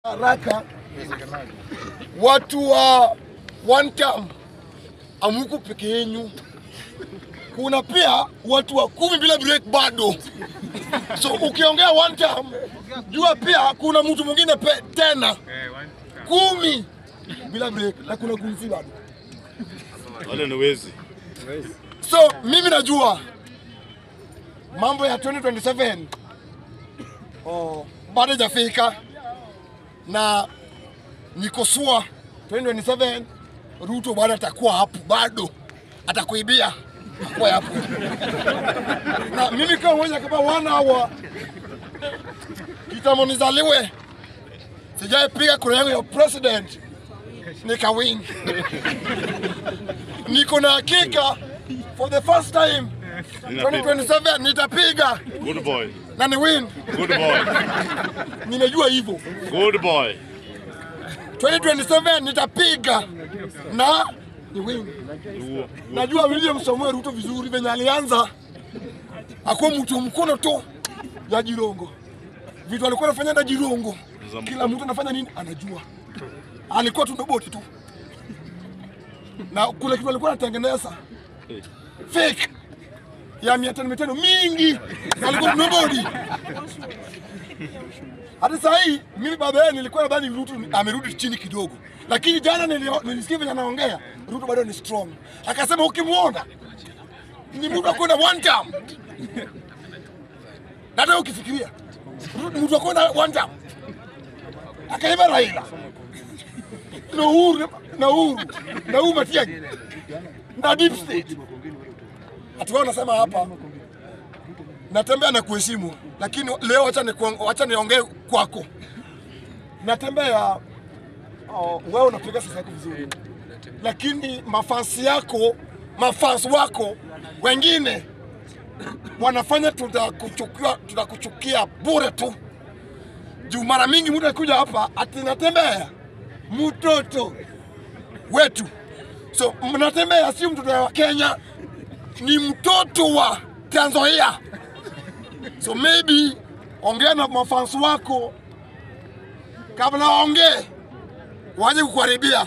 Haraka watu wa one term amuku peke yenu, kuna pia watu wa 10 bila break bado. So ukiongea one term, jua pia kuna mtu mwingine tena 10 bila break na kuna kunzi bado. Wale ni wezi. So mimi najua mambo ya 2027 bado hajafika na niko sure 2027 Ruto bado atakuwa hapo, bado atakuibia akuwa hapo. Na mimi kama mmoja kama 1 hour kitambo nizaliwe sijaipiga kura yangu ya president nikawin. Niko na hakika for the first time 2027 nitapiga. Good boy. Na ni win. Good boy. Nimejua hivyo. Good boy. 2027 nitapiga na ni win. Najua William Samoei Ruto vizuri venye alianza. Hakuwa mtu mkono tu ya Jirongo. Vitu alikuwa anafanya na Jirongo. Kila mtu anafanya nini anajua. Alikuwa tu robot tu. Na kule kitu alikuwa anatengeneza fake ya 500 mingi. Alikuwa nobody. Hata sasa hii mimi baba yeye nilikuwa nadhani Ruto amerudi chini kidogo. Lakini jana nilisikia vile anaongea, Ruto bado ni strong. Akasema ukimuona ni mtu akwenda one term. Na hata ukifikiria Ruto mtu akwenda one term. Akaiba Raila. Na Uhuru, na Uhuru, na Uhuru Matiang'i. Na deep state. Hatuwa nasema hapa natembea na kuheshimu, lakini leo acha niongee kwako. Natembea wewe unapiga sasa yako vizuri, lakini mafans yako, mafans wako wengine wanafanya tutakuchukia bure tu. Juu mara mingi mtu anakuja hapa ati natembea mtoto wetu. So mnatembea si mtoto wa Kenya, ni mtoto wa Tanzania. So maybe ongea na mafans wako kabla waongee waje kukuharibia.